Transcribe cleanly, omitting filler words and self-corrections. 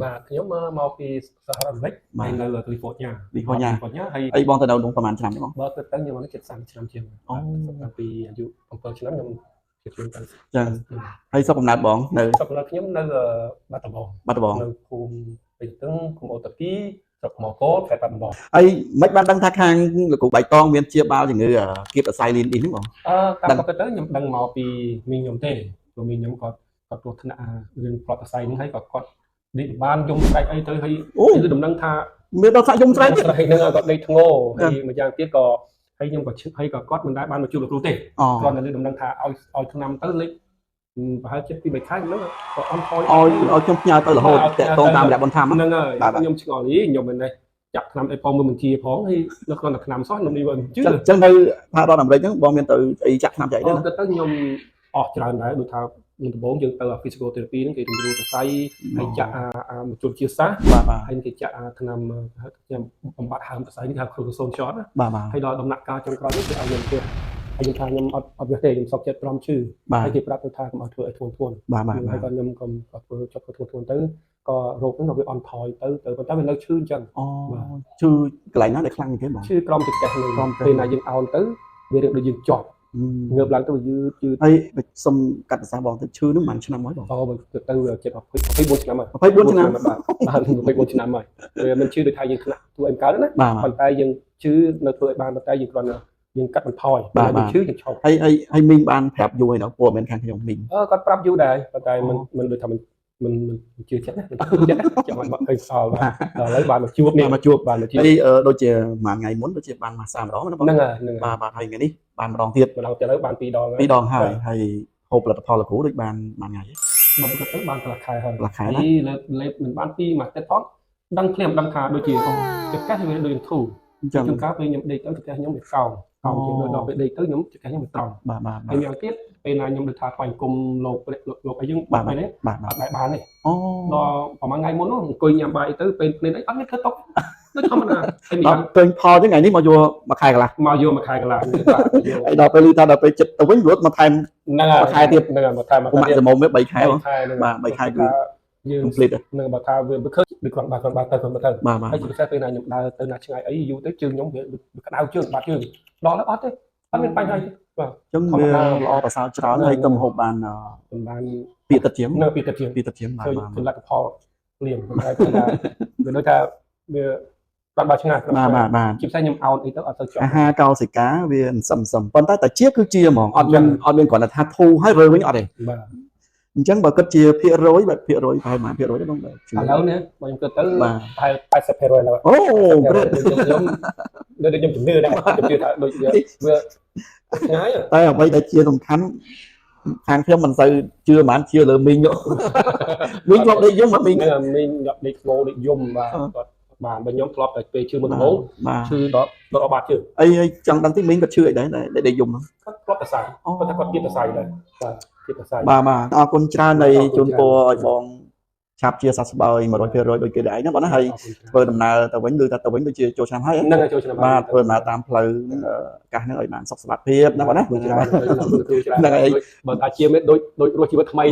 បាទខ្ញុំមកពីសហរដ្ឋអាមេរិក បាទ ហើយនៅកាលីហ្វ័រញ៉ា កាលីហ្វ័រញ៉ា កាលីហ្វ័រញ៉ាហើយ អីបងទៅនៅនោះប្រហែលឆ្នាំទេបង បើទៅទៅខ្ញុំមកជិត30ឆ្នាំជាង អូ តាំងពីអាយុ7ឆ្នាំខ្ញុំជិតខ្លួនទៅ ចឹងហើយស្រុកកំណើតបងនៅ ស្រុកកំណើតខ្ញុំនៅបាត់ដំបង បាត់ដំបង នៅភូមិពេជ្រទឹងឃុំអូតាគីស្រុកថ្មកោលខេត្តបាត់ដំបង ហើយមិនបានដឹងថាខាងលោកគ្រូបៃតងមានជាបាលជំងឺគៀបអសៃលីនឌីហ្នឹងបង អឺតាមក៏ទៅខ្ញុំដឹងមកពីមីងខ្ញុំទេព្រោះមីងខ្ញុំគាត់គាត់គ្រោះថ្នាក់រឿងផ្លត់សរសៃហ្នឹងហើយក៏គាត់នេះបានយំស្រែកអីទៅហើយ អូ គឺដំណឹងថា មានដល់សាក់យំស្រែកទៀត ស្រែកហ្នឹងគាត់ដេកធ្ងោហើយម្យ៉ាងទៀតក៏ហើយខ្ញុំក៏ឈឺហើយក៏គាត់មិនដែលបានមកជួបលោកគ្រូទេ អូ គ្រាន់តែលើដំណឹងថាឲ្យឲ្យឆ្នាំទៅលេខប្រហែលជិតពី3ខែហ្នឹងក៏អន់ថយ ឲ្យឲ្យខ្ញុំផ្ញើទៅរហូតតាក់ទងតាមរយៈបន្ថែម ហ្នឹងហើយ បាទបាទ ខ្ញុំឆ្ងល់នេះខ្ញុំមិននេះចាក់ឆ្នាំអីផងមួយបញ្ជាផងហើយនៅក្នុងតែឆ្នាំសោះខ្ញុំនេះមិនជឿ ចឹងចឹងនៅសហរដ្ឋអាមេរិកហ្នឹងបងមានទៅអីចាក់ថ្នាំចែកទេណា ទៅទៅខ្ញុំអស់ច្រើនដែរដូចថាមុនដំបូងយើងទៅ physical therapy ហ្នឹងគេរំរួលសរសៃហើយចាក់អាអាមជុលជាសាស បាទបាទ ហើយគេចាក់អាថ្នាំខ្ញុំបំបត្តិហើមសរសៃនេះគេហៅ cortisone shot ណា បាទបាទ ហើយដល់ដំណាក់កាលចុងក្រោយនេះគេឲ្យខ្ញុំផ្ទះហើយខ្ញុំថាខ្ញុំអត់អត់វាទេខ្ញុំសុខចិត្តទ្រាំឈឺ បាទ ហើយគេប្រាប់ទៅថាកុំឲ្យធ្វើឲ្យធ្ងន់ធ្ងរ បាទបាទ ហើយក៏ខ្ញុំក៏ក៏ធ្វើចុកធ្វើធ្ងន់ធ្ងរទៅក៏រោគហ្នឹងក៏វាអន់ថយទៅទៅប៉ុន្តែវានៅឈឺអញ្ចឹង អូឈឺកន្លែងណាដែលខ្លាំងជាងគេបង ឈឺក្រោមចង្កេះហ្នឹង ក្រោមចង្កេះ ពេលណាយើងអោនទៅវារៀងដូចយើងជាប់ងើបឡើងទៅវាយឺតយឺត ហើយសុំកាត់ប្រសាសន៍បងទៅឈឺហ្នឹងប៉ុន្មានឆ្នាំហើយបង អូបើទៅទៅជិត24ឆ្នាំហើយ 24ឆ្នាំ បាទបាទ24ឆ្នាំហើយវាមិនឈឺដូចថាយើងថ្នាក់ធ្វើអីមិនកើតទេណា បាទបាទ ប៉ុន្តែយើងឈឺនៅធ្វើឲ្យបានប៉ុន្តែយើងគ្រាន់តែយើងកាត់បន្ថយ បាទ យើងឈឺយើងឈប់ ហើយហើយហើយមីងបានប្រាប់យូរហើយនៅព័ត៌មានខាងខ្ញុំមីង អឺគាត់ប្រាប់យូរដែរប៉ុន្តែមិនមិនដូចថាមិនមិនមិនជឿចិត្តណាមិនជឿចិត្តណាចាំឲ្យមកឃើញសល់បាទដល់ឥឡូវបានមកជួបនេះ បានមកជួប បានមកជួប ហើយដូចជាមួយថ្ងៃមុនដូចជាបានម៉ាសាម្ដងណាបង ហ្នឹងហើយហ្នឹងហើយ បាទបាទហើយថ្ងៃនេះបានម្ដងទៀត ម្ដងទៅឥឡូវបានពីរដងហើយ ពីរដងហើយហើយហូបផលិតផលលោកគ្រូដូចបានមួយថ្ងៃទេ បើគាត់ទៅបានកន្លះខែហើយក ន្លះខែណា ហើយលេបលេបមិនបានពីមួយអាទិត្យផងដឹងភ្លាមដឹងថាដូចជាចង្កេះវាដូចធូរ អញ្ចឹង ជួនកាលពេលខ្ញុំដេកទៅចង្កេះខ្ញុំវាកោងកោងជាងដល់ពេលដេកទៅខ្ញុំចង្កេះខ្ញុំវាត្រង់ បាទបាទ ហើយម្យ៉ាងទៀតពេលណាខ្ញុំដូចថាថ្វាយអង្គមលោកព្រះលោកអីយើង បាទ ពេលនេះ បាទបាទ អត់ដែរបានទេ អូ ដល់ប្រហែលថ្ងៃមុននោះអង្គុយញ៉ាំបាយទៅពេលភ្លេនអីអត់មានធ្វើតុកដូចធម្មតាហើយម្ ដល់ យ៉ាង ពេញផលចឹងថ្ងៃនេះមកយកមួយខែកន្លះ មកយកមួយខែកន្លះបាទយក ហើយដល់ពេលលឺថាដល់ពេលចិត្តទៅវិញរត់មកថែម ហ្នឹងហើយ មួយខែទៀត ហ្នឹងហើយមកថែមមួយ ពុំ ខែទៀត ម៉ាក់សមមវា3ខែបង ខែហ្នឹង បាទ3ខែគឺ យើង complete នឹងបើថាវាឃើញដូចគ្រាន់បើគ្រាន់បើទៅគ្រាន់បើទៅ បាទបាទ ហើយជាពិសេសពេលណាខ្ញុំដើរទៅណាឆ្ងាយអីយូរទៅជើងខ្ញុំវាក្តៅជើងបាត់ជើងដល់แล้วអត់ទេអត់មានបញ្ហាទេបាទ ចឹងវាល្អប្រសើរច្រើនហើយទៅហូបបាន មិនបាន ពីទឹកជាង នៅពីទឹកជាង ពីទឹកជាងបាទ ឃើញ បាទ ឃើញលទ្ធផលភ្លាមប៉ុន្តែគឺថាវាដូចថាវាបាត់បើឆ្ងាយ បាទបាទបាទ ជាពិសេសខ្ញុំអោនអីទៅអត់ទៅជាប់ អាហារកោសិកាវាសឹមសឹមប៉ុន្តែតាជាគឺជាហ្មងអត់មានអត់មានគ្រាន់តែថាធូរហើយរើវិញអត់ទេ បាទ អញ្ចឹងបើគិតជាភាគរយបែបភាគរយប្រហែលប៉ុន្មានភាគរយទេបងបាទ ឥឡូវនេះបើខ្ញុំគិតទៅ បាទ ប្រហែល80%ឥឡូវ អូ great ខ្ញុំដូចខ្ញុំជំនឿដែរជំនឿថាដូចវាវាឆ្ងាយ តែអ្វីដែលជាសំខាន់ខាងខ្ញុំមិនសូវជឿប៉ុន្មានជឿលើមីងមីងធ្លាប់ដេកយំមកមីង ហ្នឹងមីងដេកធ្ងោដេកយំបាទគាត់បានបើខ្ញុំធ្លាប់តែពេលឈឺមុនដំបូង បាទ ឈឺដល់ដល់បាតជើង អីអីចង់ដឹងទីមីងគាត់ឈឺអីដែរដែលដេកយំហ្នឹង គាត់ធ្លាប់តែសៃគាត់ថាគាត់ទៀតតែសៃដែរបាទទៀតតែសៃ បាទបាទអរគុណច្រើននៃជូនពរឲ្យបងឆាប់ជាសះស្បើយ100%ដូចគេដែរឯងណាបងណាហើយធ្វើដំណើរទៅវិញឬថាទៅវិញដូចជាចូលឆ្នាំហើយ ហ្នឹងហើយចូលឆ្នាំ បាទធ្វើដំណើរតាមផ្លូវហ្នឹងអាកាសហ្នឹងឲ្យបានសុខសុវត្ថិភាពណាបងណា ច្រើន ហ្នឹងហើយ បើថាជាមេដូចដូចរស់ជីវិតថ្មី